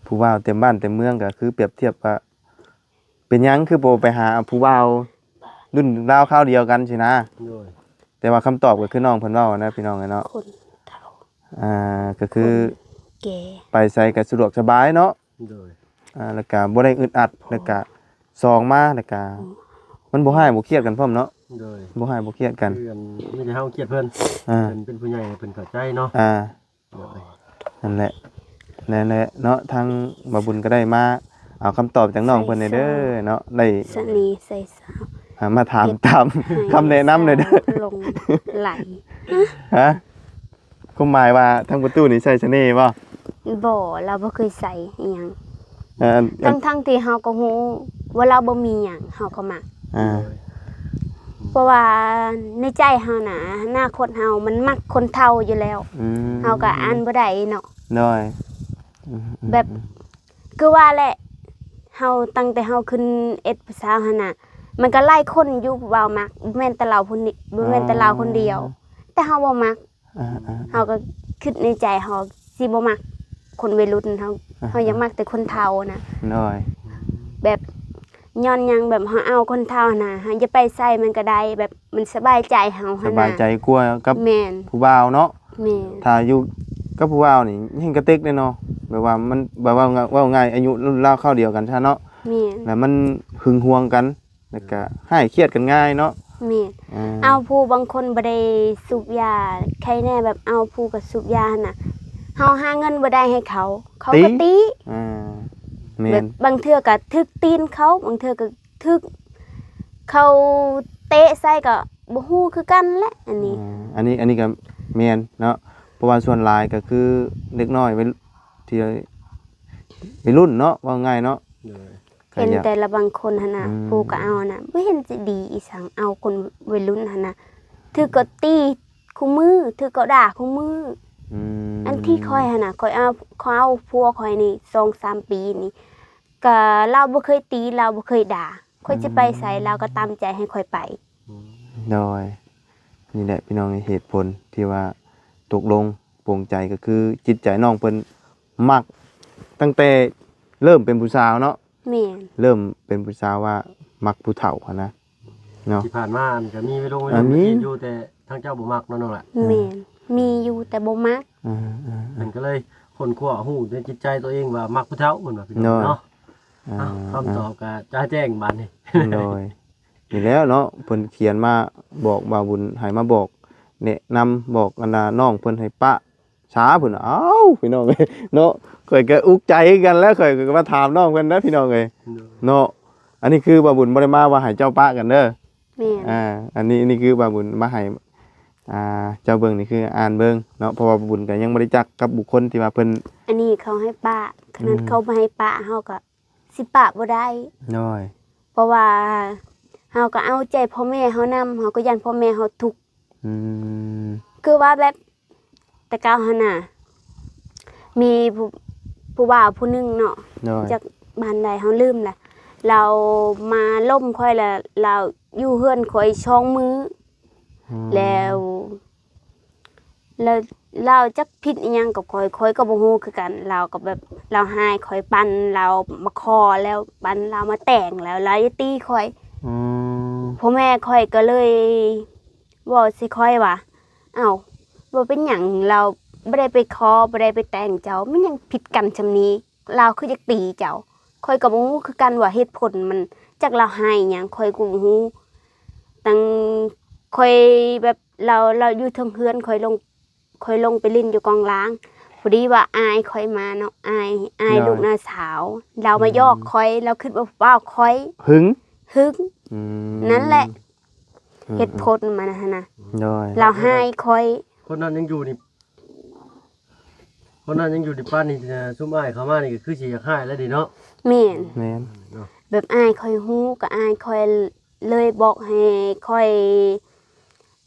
ຜູ້ບ່າວເຕັມບ້ານເຕັມເມືອງ ກໍຄືປຽບທຽບວ່າ ເປັນຫຍັງຄືບໍ່ໄປຫາຜູ້ບ່າວລຸ້ນລາວຄາວດຽວກັນຊີ້ນະ ໂດຍ ແຕ່ວ່າຄຳຕອບກໍຄືນ້ອງເພິ່ນເວົ້ານະ ພີ່ນ້ອງເອີຍເນາະ ຄົນເຖົ້າ ອ່າ ກໍຄື ຄົນແກ່ ໄປໃສກໍສະດວກສະບາຍເນາະ ໂດຍ ອ່າ ແລ້ວກະບໍ່ໄດ້ອຶດອັດ ແລ້ວກະສອງມາ ແລ້ວກະ ອືມ ມັນບໍ່ຮ້າຍບໍ່ຄຽດກັນພ້ອມເນາະ ໂດຍ ບໍ່ຮ້າຍບໍ່ຄຽດກັນ ຄືອັນ ມີແຕ່ເຮົາຄຽດເພິ່ນ ອ່າ ເພິ່ນເປັນຜູ້ໃຫຍ່ເພິ່ນເຂົ້າໃຈເນາະ ອ່າ ໂດຍ ນັ້ນແຫຼະ ນັ້ນແຫຼະເນາະ ທາງບ່າວບຸນກໍໄດ້ມາເອົາຄຳຕອບຈາກນ້ອງເພິ່ນແດ່ເດີເນາະ ໄດ້ສະເໜ່ໃສ່ສາວ ອ່າ ມາຖາມຕາມຄຳແນະນຳແດ່ເດີ ເຮັດໃຫ້ສາວຫຼົງໄຫຼ ຮະ? ຄວາມໝາຍວ່າທາງປະຕູນີ້ໃສ່ສະເໜ່ບໍ່? ບໍ່ ລາວບໍ່ເຄີຍໃສ່ອີ່ຫຍັງ ເອີ ທັງໆທີ່ເຮົາກໍຮູ້ວ່າລາວບໍ່ມີຫຍັງ ເຮົາກໍມັກ ອ່າ ເພາະວ່າໃນໃຈເຮົານະ ອະນາຄົດເຮົາມັນມັກຄົນເຖົ້າຢູ່ແລ້ວ ອືມ ເຮົາກໍອ່ານບໍ່ໄດ້ເນາະ ໂດຍ ອືມ ແບບ ອືມ ຄືວ່າແຫຼະ ເຮົາ ຕັ້ງແຕ່ເຮົາຂຶ້ນເອັດຜູ້ສາວຫັ້ນນະ ມັນກໍຫຼາຍຄົນຢູ່ຜູ້ບ່າວມັກ ບໍ່ແມ່ນແຕ່ລາວຜູ້ນີ້ ບໍ່ແມ່ນແຕ່ລາວຄົນດຽວ ອໍ ແຕ່ເຮົາບໍ່ມັກ ອ່າໆໆ ເຮົາກໍຄິດໃນໃຈເຮົາຊິບໍ່ມັກຄົນໄວລຸ້ນ ເຮົາ ອ່າ ເຮົາຢາກມັກແຕ່ຄົນເຖົ້ານະ ໂດຍ ແບບຍ້ອນຫຍັງ ແບບເຮົາເອົາຄົນເຖົ້ານະ ເຮົາຈະໄປໃສມັນກໍໄດ້ ແບບມັນສະບາຍໃຈເຮົາຫັ້ນນະ ສະບາຍໃຈກວ່າກັບ ແມ່ນ ຜູ້ບ່າວເນາະ ແມ່ນ ຖ້າຢູ່ກັບຜູ້ບ່າວນີ້ແຮ່ງກະເຕັກເດ້ເນາະ ແບບວ່າມັນ ແບບວ່າ ເວົ້າງ່າຍ ອາຍຸລາວຄາວດຽວກັນຊະເນາະ ແມ່ນ ແລ້ວມັນຫຶງຫວງກັນ ແລ້ວກະຮ້າຍຄຽດກັນງ່າຍເນາະ ແມ່ນ ອ່າ ເອົາຜູ້ບາງຄົນບໍ່ໄດ້ສູບຢາ ໃຄແນ່ແບບເອົາຜູ້ກໍສູບຢາຫັ້ນນະ ເຮົາຫາເງິນບໍ່ໄດ້ໃຫ້ເຂົາ ເຂົາກໍຕີ ຕີ ອ່າ ແມ່ນ ແບບບາງເທື່ອກໍຖືກຕີນເຂົາ ບາງເທື່ອກໍຖືກເຂົາເຕະໃສ່ ກໍບໍ່ຮູ້ຄືກັນແຫຼະ ອັນນີ້ ອ່າ ອັນນີ້ ອັນນີ້ກໍແມ່ນເນາະ ເພາະວ່າສ່ວນຫຼາຍກໍຄືເດັກນ້ອຍໄວ ທີ່ໄວລຸ້ນເນາະ ເວົ້າງ່າຍເນາະ ໂດຍ ເຫັນແຕ່ລະບາງຄົນຫັ້ນນະ ອືມ ຜູ້ກໍເອົານະ ບໍ່ເຫັນຈະດີອີຫຍັງ ເອົາຄົນໄວລຸ້ນຫັ້ນນະ ຖືກກໍຕີຄູ່ມື້ ຖືກກໍດ່າຄູ່ມື້ ອືມ ອັນທີ່ຂ້ອຍຫັ້ນນະ ຂ້ອຍເອົາ ຂ້ອຍເອົາຜົວຂ້ອຍນີ້ສອງສາມປີນີ້ ກໍລາວບໍ່ເຄີຍຕີ ລາວບໍ່ເຄີຍດ່າ ຂ້ອຍຈະໄປໃສ ອືມ ລາວກໍຕາມໃຈໃຫ້ຂ້ອຍໄປ ໂດຍ ນີ້ແຫຼະພີ່ນ້ອງ ເຫດຜົນທີ່ວ່າຕົກລົງ ປົງໃຈກໍຄືຈິດໃຈນ້ອງເພິ່ນມັກຕັ້ງແຕ່ເລີ່ມເປັນຜູ້ສາວເນາະ ແມ່ນ ເລີ່ມເປັນຜູ້ສາວວ່າມັກຜູ້ເຖົ້າຫັ້ນນະເນາະ ທີ່ຜ່ານມາອັນກໍມີໄວລຸ້ນ ອ່າ ໄວລຸ້ນ ມີ ມາຈີບຢູ່ ແຕ່ທາງເຈົ້າບໍ່ມັກເນາະ ນ້ອງຫຼ້າ ແມ່ນ ອ່າ ມີຢູ່ແຕ່ບໍ່ມັກ ອ່າໆໆ ເພິ່ນກໍເລີຍຄົ້ນຄວ້າຮູ້ໃນຈິດໃຈຕົວເອງວ່າມັກຜູ້ເຖົ້າ ເພິ່ນວ່າພີ່ນ້ອງເນາະ ອ່າ ເອົາ ອ່າ ຄຳຕອບກໍຈະແຈ້ງບາດນີ້ ໂດຍ ນີ້ແຫຼະເນາະ ເພິ່ນຂຽນມາບອກບ່າວບຸນ ໃຫ້ມາບອກແນະນຳ ບອກອັນນ່ານ້ອງເພິ່ນໃຫ້ປະສາ ເພິ່ນ ເອົ້າ ພີ່ນ້ອງເອີຍເນາະ ຂ້ອຍກໍອຸກໃຈຄືກັນແຫຼະ ຂ້ອຍກໍມາຖາມນ້ອງເພິ່ນນະ ພີ່ນ້ອງເອີຍ ໂດຍ ເນາະ ອັນນີ້ຄືບ່າວບຸນບໍ່ໄດ້ມາວ່າໃຫ້ເຈົ້າປະກັນເດີ ແມ່ນ ອ່າ ອັນນີ້ ອັນນີ້ຄືບ່າວບຸນມາໃຫ້ ອ່າ ເຈົ້າເບິ່ງ ນີ້ຄືອ່ານເບິ່ງເນາະ ເພາະວ່າບ່າວບຸນກໍຍັງບໍ່ໄດ້ຈັກກັບບຸກຄົນທີ່ວ່າເພິ່ນ ອັນນີ້ເຂົາໃຫ້ປະ ຂະໜາດ ອືມ ເຂົາບໍ່ໃຫ້ປະ ເຮົາກໍ ຊິປະບໍ່ໄດ້ ໂດຍ ເພາະວ່າເຮົາກໍເອົາໃຈພໍ່ແມ່ເຮົານຳ ເຮົາກໍຢ້ານພໍ່ແມ່ເຮົາທຸກ ອືມ ຄືວ່າແບບແຕ່ເກົ່າຫັ້ນນະ ມີຜູ້ ຜູ້ບ່າວຜູ້ໜຶ່ງເນາະ ໂດຍ ຈາກບ້ານໃດເຮົາລືມລະ ລາວມາລົມຂ້ອຍລະ ລາວຢູ່ເຮືອນຂ້ອຍສອງມື້ ອືມ ແລ້ວ ແລ້ວລາວຈັກຜິດອີ່ຫຍັງກັບຂ້ອຍ ຂ້ອຍກໍບໍ່ຮູ້ຄືກັນ ລາວກໍແບບ ລາວຮ້າຍຂ້ອຍ ປັ່ນລາວມາຂໍແລ້ວ ປັ່ນລາວມາແຕ່ງແລ້ວ ລາວຈະຕີຂ້ອຍ ອືມ ພໍ່ແມ່ຂ້ອຍກໍເລີຍເວົ້າໃສ່ຂ້ອຍວ່າ ເອົ້າ ບໍ່ເປັນຫຍັງ ລາວບໍ່ໄດ້ໄປຂໍ ບໍ່ໄດ້ໄປແຕ່ງເຈົ້າ ແມ່ນຫຍັງຜິດກັນຊ່ຳນີ້ ລາວຄືຢາກຕີເຈົ້າ ຂ້ອຍກໍບໍ່ຮູ້ຄືກັນວ່າເຫດຜົນມັນ ຈັກລາວຮ້າຍຫຍັງ ຂ້ອຍກໍບໍ່ຮູ້ ຕັ້ງຂ້ອຍແບບ ລາວ ລາວຢູ່ເທິງເຮືອນ ຂ້ອຍລົງ ຂ້ອຍລົງໄປຫຼິ້ນຢູ່ກອງລາງ ພໍດີວ່າອ້າຍຂ້ອຍມາເນາະ ອ້າຍ ອ້າຍ ໂດຍ ລູກນ້າສາວ ລາວມາ ອືມ ຢອກຂ້ອຍ ລາວຄິດວ່າຜູ້ບ່າວຂ້ອຍ ຫຶງ ຫຶງ ອືມ ນັ້ນແຫຼະ ອືມ ເຫດຜົນມັນຫັ້ນນະ ໂດຍ ລາວຮ້າຍຂ້ອຍ ຄົນນັ້ນຍັງຢູ່ນີ້ ຄົນນັ້ນຍັງຢູ່ໃນປ່ານນີ້ ຊຸມອ້າຍເຂົ້າມານີ້ກໍຄືຊິຢາກຮ້າຍແລ້ວເດເນາະ ແມ່ນ ແມ່ນ ເນາະ ແບບອ້າຍຂ້ອຍຮູ້ ກໍອ້າຍຂ້ອຍເລີຍບອກໃຫ້ຂ້ອຍ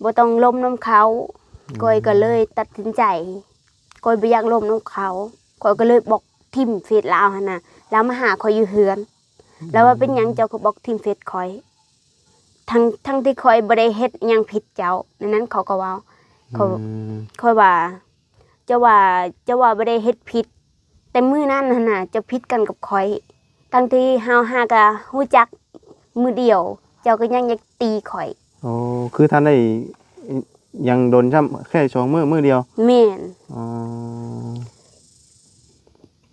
ບໍ່ຕ້ອງລົມນຳເຂົາ ອືມ ຂ້ອຍກໍເລີຍຕັດສິນໃຈ ຂ້ອຍບໍ່ຢາກລົມນຳເຂົາ ຂ້ອຍກໍເລີຍບລັອກຖິ້ມເຟສລາວຫັ້ນນະ ລາວມາຫາຂ້ອຍຢູ່ເຮືອນ ລາວວ່າ ເປັນຫຍັງເຈົ້າຄືບລັອກຖິ້ມເຟສຂ້ອຍ ທັງ ທັງທີ່ຂ້ອຍບໍ່ໄດ້ເຮັດຫຍັງຜິດເຈົ້າ ໃນນັ້ນເຂົາກໍເວົ້າ ເຂົາ ອືມ ຂ້ອຍວ່າ ເຈົ້າວ່າ ເຈົ້າວ່າບໍ່ໄດ້ເຮັດຜິດ ແຕ່ມື້ນັ້ນຫັ້ນນະ ເຈົ້າຜິດກັນກັບຂ້ອຍ ທັງທີ່ເຮົາຫາກະຮູ້ຈັກມື້ດຽວ ເຈົ້າກໍຍັງຢາກຕີຂ້ອຍ ໂອ້ ຄືທັນໄດ້ຫຍັງດົນຊ້ຳ ແຄ່ສອງມື້ ມື້ດຽວ ແມ່ນ ອໍ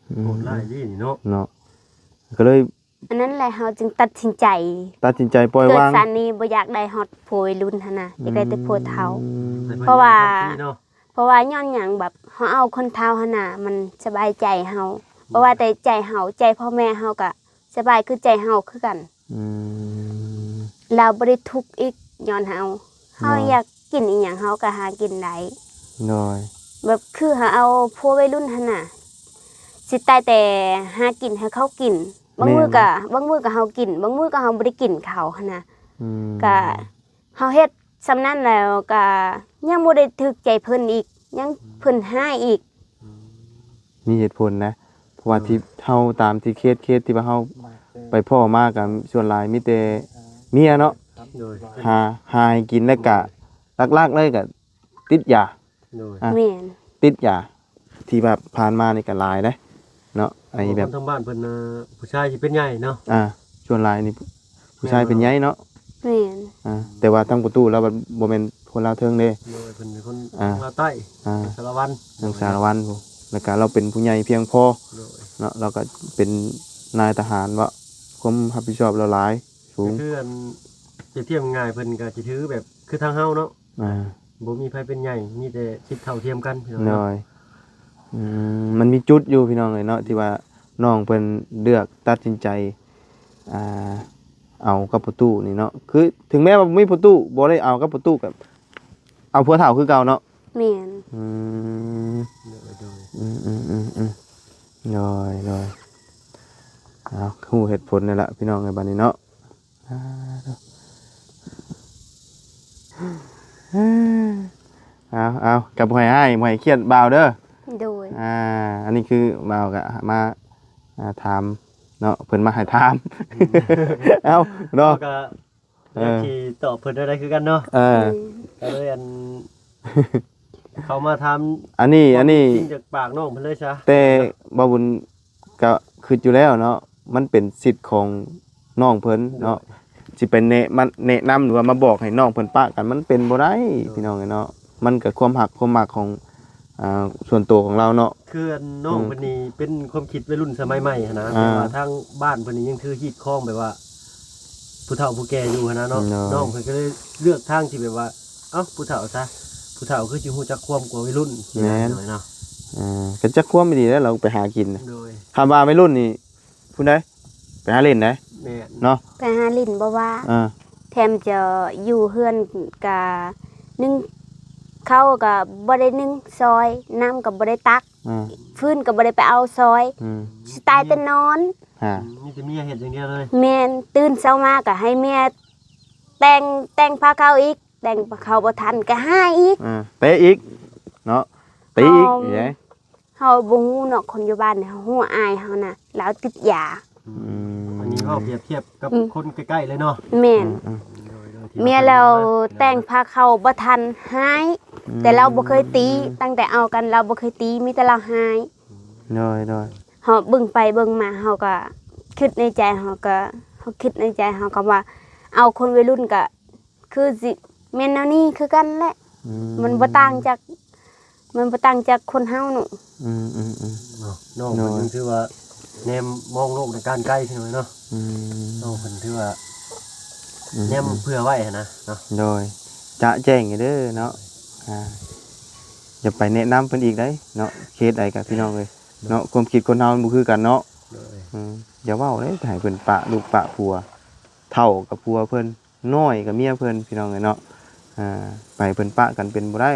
ອືມ ໂຫດຮ້າຍເດນີ້ເນາະ ເນາະ ກໍເລີຍ ອັນນັ້ນແຫຼະ ເຮົາຈຶ່ງຕັດສິນໃຈ ຕັດສິນໃຈປ່ອຍວາງ ເກີດຊາດນີ້ບໍ່ຢາກໄດ້ຮອດຜົວໄວລຸ້ນຫັ້ນນະ ຢາກໄດ້ແຕ່ຜົວເຖົ້າ ອືມ ເພາະວ່າ ເພາະວ່າຍ້ອນຫຍັງ ແບບເຮົາເອົາຄົນເຖົ້າຫັ້ນນະ ມັນສະບາຍໃຈເຮົາ ບໍ່ວ່າແຕ່ໃຈເຮົາ ໃຈພໍ່ແມ່ເຮົາກໍສະບາຍຄືໃຈເຮົາຄືກັນ ອືມ ລາວບໍ່ໄດ້ທຸກອີກຍ້ອນເຮົາ ເຮົາ ໂດຍ ຢາກກິນອີ່ຫຍັງເຮົາກໍຫາກິນໄດ້ ໂດຍ ແບບຄືເຮົາເອົາຜົວໄວລຸ້ນຫັ້ນນະ ຊິຕາຍແຕ່ຫາກິນໃຫ້ເຂົາກິນ ບາງມື້ ແມ່ນ ກໍ ບາງມື້ກໍເຮົາກິນ ບາງມື້ກໍເຮົາບໍ່ໄດ້ກິນເຂົາຫັ້ນນະ ອືມ ກໍເຮົາເຮັດສ່ຳນັ້ນແລ້ວກໍຍັງບໍ່ໄດ້ຖືກໃຈເພິ່ນອີກ ຍັງເພິ່ນຮ້າຍອີກ ມີເຫດຜົນນະ ເພາະວ່າ ອືມ ທີ່ເຮົາຕາມທີ່ເຄສ ເຄສທີ່ວ່າເຮົາໄປພໍ້ມາກໍສ່ວນຫຼາຍມີແຕ່ ເມຍເນາະ ໂດຍ ຫາ ຫາໃຫ້ກິນ ແລ້ວກະຫຼັກໆເລີຍກະຕິດຢາ ໂດຍ ອ່ະ ແມ່ນ ຕິດຢາ ທີ່ວ່າຜ່ານມານີ້ກະຫຼາຍເດ້ເນາະ ໄອ້ແບບ ຄົນທາງບ້ານເພິ່ນນະ ຜູ້ຊາຍຊິເປັນໃຫຍ່ເນາະ ອ່າ ສ່ວນຫຼາຍນີ້ຜູ້ຊາຍເປັນໃຫຍ່ເນາະ ແມ່ນ ອ່າ ແຕ່ວ່າທາງປະຕູລາວບັດບໍ່ແມ່ນຄົນລາວເທິງເດ້ ໂດຍ ເພິ່ນເປັນຄົນ ອ່າ ລາວໃຕ້ ອ່າ ສາລະວັນ ທາງສາລະວັນພຸ້ນ ແລ້ວກະລາວເປັນຜູ້ໃຫຍ່ພຽງພໍ ໂດຍ ເນາະ ລາວກະເປັນນາຍທະຫານເນາະ ຄວາມຮັບຜິດຊອບລາວຫຼາຍ ສູງ ກໍຄືອັນ ປຽບທຽບງ່າຍໆ ເພິ່ນກໍຊິຖືແບບຄືທາງເຮົາເນາະ ອ່າ ບໍ່ມີໃຜເປັນໃຫຍ່ ມີແຕ່ສິດເທົ່າທຽມກັນ ພີ່ນ້ອງເນາະ ໂດຍ ອືມ ມັນມີຈຸດຢູ່ ພີ່ນ້ອງເອີຍເນາະ ທີ່ວ່ານ້ອງເພິ່ນເລືອກຕັດສິນໃຈ ອ່າ ເອົາກັບພໍ່ຕູ້ນີ້ເນາະ ຄືເຖິງແມ້ວ່າບໍ່ມີພໍ່ຕູ້ ບໍ່ໄດ້ເອົາກັບພໍ່ຕູ້ ກໍເອົາຜົວເຖົ້າຄືເກົ່າເນາະ ແມ່ນ ອືມ ໂດຍ ໂດຍ ອືມໆໆໆ ໂດຍ ໂດຍ ເອົາ ຮູ້ເຫດຜົນແລ້ວລະ ພີ່ນ້ອງເອີຍ ບັດນີ້ເນາະ ເອົາໆ ເອົາ ກໍບໍ່ໃຫ້ຮ້າຍ ບໍ່ໃຫ້ຄຽດບ່າວເດີ ໂດຍ ອ່າ ອັນນີ້ຄືບ່າວກໍມາ ອ່າ ຖາມເນາະ ເພິ່ນມາໃຫ້ຖາມ ເອົາເນາະ ກໍ ເອີ ຢາກຊິຕອບເພິ່ນແນວໃດຄືກັນເນາະ ເອີ ອືມ ກໍເລີຍອັນ ເຂົ້າມາຖາມ ອັນນີ້ ອັນນີ້ ຄວາມຈິງຈາກປາກນ້ອງເພິ່ນເລີຍຊະ ແຕ່ບ່າວບຸນກໍຄິດຢູ່ແລ້ວເນາະ ມັນເປັນສິດຂອງນ້ອງເພິ່ນເນາະ ໂດຍ ຊິໄປແນະ ມາແນະນຳ ຫຼືວ່າມາບອກໃຫ້ນ້ອງເພິ່ນປະກັນ ມັນເປັນບໍ່ໄດ້ ໂດຍ ພີ່ນ້ອງເອີຍເນາະ ມັນກໍຄວາມຮັກຄວາມມັກຂອງ ອ່າ ສ່ວນຕົວຂອງລາວເນາະ ຄືອັນນ້ອງ ອືມ ເພິ່ນນີ້ເປັນຄວາມຄິດໄວລຸ້ນສະໄໝໃໝ່ຫັ້ນນະ ອ່າ ແບບວ່າທາງບ້ານເພິ່ນນີ້ຍັງຖືຮີດຄອງແບບວ່າຜູ້ເຖົ້າຜູ້ແກ່ຢູ່ຫັ້ນນະເນາະ ໂດຍ ນ້ອງເພິ່ນກໍເລີຍເລືອກທາງທີ່ແບບວ່າ ເອົ້າ ຜູ້ເຖົ້າຊະ ຜູ້ເຖົ້າຄືຊິຮູ້ຈັກຄວາມກວ່າໄວລຸ້ນ ແມ່ນ ເນາະ ອ່າ ກໍຈັກຄວາມອີ່ຫຼີແລ້ວ ລາວໄປຫາກິນນະ ໂດຍ ຄັນວ່າໄວລຸ້ນນີ້ ຜູ້ໃດ ໄປຫາຫຼິ້ນໃດ ແມ່ນ ເນາະ ໄປຫາຫຼິ້ນບໍ່ວ່າ ອ່າ ແຖມຈະຢູ່ເຮືອນກະໜຶ້ງ ເຂົ້າກະບໍ່ໄດ້ໜຶ້ງຊອຍ ນ້ຳກະບໍ່ໄດ້ຕັກ ອ່າ ຟືນກະບໍ່ໄດ້ໄປເອົາຊອຍ ອືມ ຊິຕາຍແຕ່ນອນ ອ່າ ມີແຕ່ເມຍເຮັດຢ່າງດຽວເລີຍ ແມ່ນ ຕື່ນເຊົ້າມາກະໃຫ້ເມຍແຕ່ງ ແຕ່ງພາເຂົ້າອີກ ແຕ່ງພາເຂົ້າບໍ່ທັນກະຫາອີກ ອ່າ ເຕະອີກເນາະ ຕີອີກ ເຮົາ ເອີ ເຮົາບໍ່ຮູ້ເນາະ ຄົນຢູ່ບ້ານເຮົາຮູ້ອ້າຍເຮົານະ ລາວຕິດຢາ ອືມ ອັນນີ້ເວົ້າປຽບທຽບກັບ ອືມ ຄົນໃກ້ໆເລີຍເນາະ ແມ່ນ ອືມ ໂດຍ ໂດຍ ເມຍລາວແຕ່ງພາເຂົ້າບໍ່ທັນ ຮ້າຍ ອືມ ແຕ່ລາວບໍ່ເຄີຍຕີ ຕັ້ງແຕ່ເອົາກັນລາວບໍ່ເຄີຍຕີ ມີແຕ່ລາວຮ້າຍ ໂດຍ ໂດຍ ເຮົາເບິ່ງໄປເບິ່ງມາ ເຮົາກໍຄິດໃນໃຈ ເຮົາກໍ ເຮົາຄິດໃນໃຈ ເຮົາກໍວ່າ ເອົາຄົນໄວລຸ້ນກໍ ຄືຊິແມ່ນແນວນີ້ຄືກັນແຫຼະ ອືມ ມັນບໍ່ຕ່າງຈາກ ມັນບໍ່ຕ່າງຈາກຄົນເຮົາເນາະ ອືມໆໆ ເນາະ ນ້ອງເພິ່ນ ໂດຍ ຖືວ່າແນມມອງໂລກໃນການໄກ ພີ່ນ້ອງເນາະ ອືມ ນ້ອງເພິ່ນຖືວ່າ ອືມ ແນມເຜື່ອໄວ້ຫັ້ນນະເນາະ ໂດຍ ຈະແຈ້ງເດີເນາະ ອ່າ ຢ່າໄປແນະນຳເພິ່ນອີກໃດເນາະ ເຂດໃດກໍພີ່ນ້ອງເອີຍ ເນາະ ຄວາມຄິດຄົນເຮົາມັນບໍ່ຄືກັນເນາະ ໂດຍ ອືມ ຢ່າເວົ້າເດ້ ໃຫ້ເພິ່ນປະລູກປະຜົວ ເຖົ້າກັບຜົວເພິ່ນ ນ້ອຍກັບເມຍເພິ່ນ ພີ່ນ້ອງເອີຍເນາະ ອ່າ ໄປເພິ່ນປະກັນເປັນບໍ່ໄດ້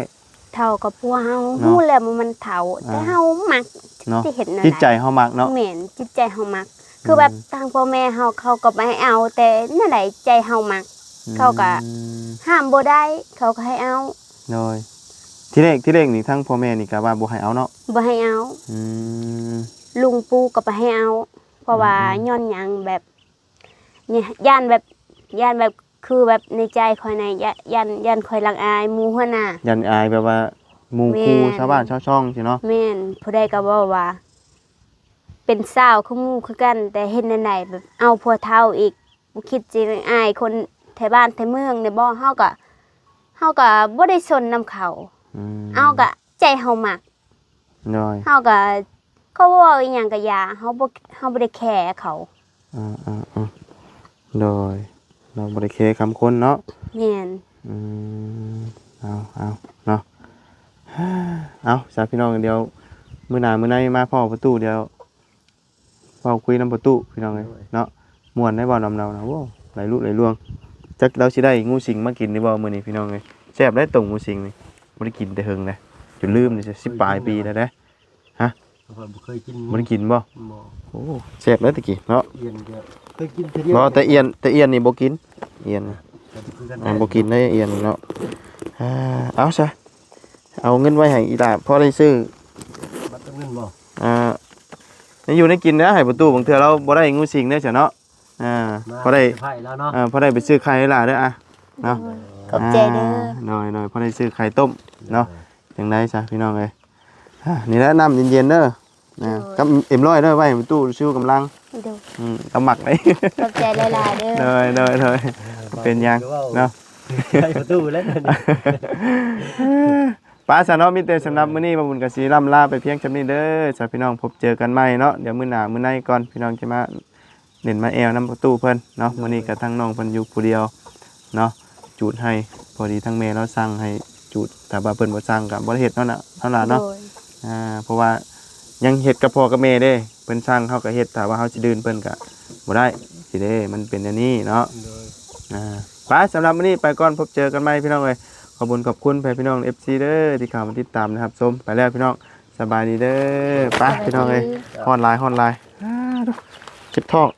ເຖົ້າກັບຜົວເຮົາ ເນາະ ຮູ້ແລ້ວວ່າມັນເຖົ້າ ອ່າ ແຕ່ເຮົາມັກ ເນາະ ຊິເຮັດແນວໃດ ຈິດໃຈເຮົາມັກເນາະ ແມ່ນ ຈິດໃຈເຮົາມັກ ອືມ ຄືແບບທາງພໍ່ແມ່ເຮົາ ເຂົາກໍບໍ່ໃຫ້ເອົາ ແຕ່ແນວໃດໃຈເຮົາມັກ ອືມ ເຂົາກໍຫ້າມບໍ່ໄດ້ ເຂົາກໍໃຫ້ເອົາ ໂດຍ ທີແລກ ທີແລກນີ້ທາງພໍ່ແມ່ນີ້ກໍວ່າບໍ່ໃຫ້ເອົາເນາະ ບໍ່ໃຫ້ເອົາ ອືມ ລຸງປູ່ກໍບໍ່ໃຫ້ເອົາ ເພາະວ່າ ອືມໆ ຍ້ອນຫຍັງ ແບບ ຢ້ານແບບ ຢ້ານແບບ ຄືແບບໃນໃຈຂ້ອຍນະ ຢ້ານ ຢ້ານ ຢ້ານຂ້ອຍລັກອາຍໝູ່ຫົວໜ້າ ຢ້ານອາຍແບບວ່າໝູ່ ແມ່ນ ຄູ່ຊາວບ້ານຊາວຊ່ອງຊີ້ເນາະ ແມ່ນ ຜູ້ໃດກໍເວົ້າວ່າ ເປັນສາວຄືໝູ່ຄືກັນ ແຕ່ເຮັດແນວໃດແບບເອົາຜົວເຖົ້າອີກ ບໍ່ຄິດຊິອາຍຄົນໄທບ້ານໄທເມືອງແດ່ບໍ່ ເຮົາກໍ ເຮົາກໍບໍ່ໄດ້ສົນນຳເຂົາ ອືມ ເຮົາກໍໃຈເຮົາມັກ ໂດຍ ເຮົາກໍ ເຂົາເວົ້າອີ່ຫຍັງກໍຢ່າ ເຮົາບໍ່ ເຮົາບໍ່ໄດ້ແຄເຂົາ ອືມໆໆ ໂດຍ ເຮົາບໍ່ໄດ້ແຄຄຳຄົນເນາະ ແມ່ນ ອືມ ເອົາ ເອົາ ເນາະ ເອົາ ຊະ ພີ່ນ້ອງ ດຽວມື້ໜ້າມື້ໃນມາພໍ້ປະຕູ ດຽວ ເວົ້າຄຸຍນຳປະຕູ ພີ່ນ້ອງເອີຍ ໂດຍ ເນາະ ມ່ວນໄດ໋ເວົ້ານຳລາວນະ ໂອ້ ໄຫຼລຸໄຫຼລວງ ຈັກລາວຊິໄດ້ງູສິງມາກິນນີ້ບໍ່ມື້ນີ້ ພີ່ນ້ອງເອີຍ ແຊບໄດ໋ຕົ້ມງູສິງນີ້ ບໍ່ໄດ້ກິນແຕ່ເຫິງແລ້ວ ຈົນລືມນີ້ ສິບປາຍປີແລ້ວເດ້ ຮະ ຂ້ອຍບໍ່ເຄີຍກິນ ບໍ່ໄດ້ກິນບໍ່ ບໍ່ ໂອ້ ແຊບເດ້ຕະກີ້ເນາະ ອ່ຽນກໍເຄີຍກິນເທື່ອດຽວ ບໍ່ ແຕ່ອ່ຽນ ແຕ່ອ່ຽນນີ້ບໍ່ກິນ ອ່ຽນ ອ່າ ບໍ່ກິນໄດ໋ອ່ຽນນີ້ເນາະ ອ່າ ເອົາຊະ ເອົາເງິນໄວ້ໃຫ້ອີ່ຫຼ້າ ພໍໄດ້ຊື້ ບັດເຕີມເງິນບໍ່ ອ່າ ຍັງຢູ່ໃນກິນນະ ໃຫ້ປະຕູ ບາງເທື່ອລາວບໍ່ໄດ້ງູສິງເດ້ຊະເນາະ ອ່າ ມາ ພໍໄດ້ ເຊີໄພລາວເນາະ ເອີ ພໍໄດ້ໄປຊື້ໄຂ່ໃຫ້ຫຼ້າເດີ ອ່ະ ເນາະ ຂອບໃຈເດີ ອ່າ ໂດຍ ໂດຍ ພໍໄດ້ຊື້ໄຂ່ຕົ້ມເນາະ ໂດຍ ຈັ່ງໃດຊະພີ່ນ້ອງເອີຍ ອ່າ ນີ້ແຫຼະ ນ້ຳເຢັນໆເດີ ອ່າ ໂດຍ ກັບເອັມຮ້ອຍເດີ ໄວ້ໃຫ້ປະຕູຊິວກຳລັງ ໂດຍ ອືມ ລາວມັກເດ້ ຂອບໃຈຫຼາຍໆເດີ ໂດຍ ໂດຍ ໂດຍ ເອີ ບໍ່ເປັນຫຍັງເນາະ ໃຫ້ປະຕູແລ້ວ ໄປຊະເນາະ ມີແຕ່ສຳລັບມື້ນີ້ ບ່າວບຸນກໍຊິລ່ຳລາໄປພຽງສ່ຳນີ້ເດີ ຊະພີ່ນ້ອງ ພົບເຈີກັນໃໝ່ເນາະ ດຽວມື້ໜ້າມື້ໃນກ່ອນ ພີ່ນ້ອງຈະມາ ຫຼິ້ນມາແອວນຳປະຕູເພິ່ນເນາະ ໂດຍ ມື້ນີ້ກໍທັງນ້ອງເພິ່ນຢູ່ຜູ້ດຽວເນາະ ຈູດໃຫ້ ພໍດີທັງແມ່ລາວສັ່ງໃຫ້ຈູດ ຖ້າວ່າເພິ່ນບໍ່ສັ່ງກໍບໍ່ໄດ້ເຮັດເນາະ ເນາະຫຼ້າເນາະ ໂດຍ ອ່າ ເພາະວ່າຍັງເຮັດກັບພໍ່ກັບແມ່ເດ້ ເພິ່ນສັ່ງເຮົາກໍເຮັດ ຖ້າວ່າເຮົາຊິດື່ມເພິ່ນກໍບໍ່ໄດ້ ຊີ້ເດ້ ມັນເປັນແນວນີ້ເນາະ ໂດຍ ອ່າ ໄປ ສຳລັບມື້ນີ້ໄປກ່ອນ ພົບເຈີກັນໃໝ່ພີ່ນ້ອງເອີຍ ຂອບຄຸນຂອບຄຸນແຟນພີ່ນ້ອງ ເອັຟຊີ ເດີ ທີ່ເຂົ້າມາຕິດຕາມ ແລະ ຮັບຊົມ ໄປແລ້ວພີ່ນ້ອງ ສະບາຍດີເດີ ໄປ ສະບາຍດີ ພີ່ນ້ອງເອີຍ ຮ້ອນຫຼາຍ ຮ້ອນຫຼາຍ ເຈັບທ້ອງ.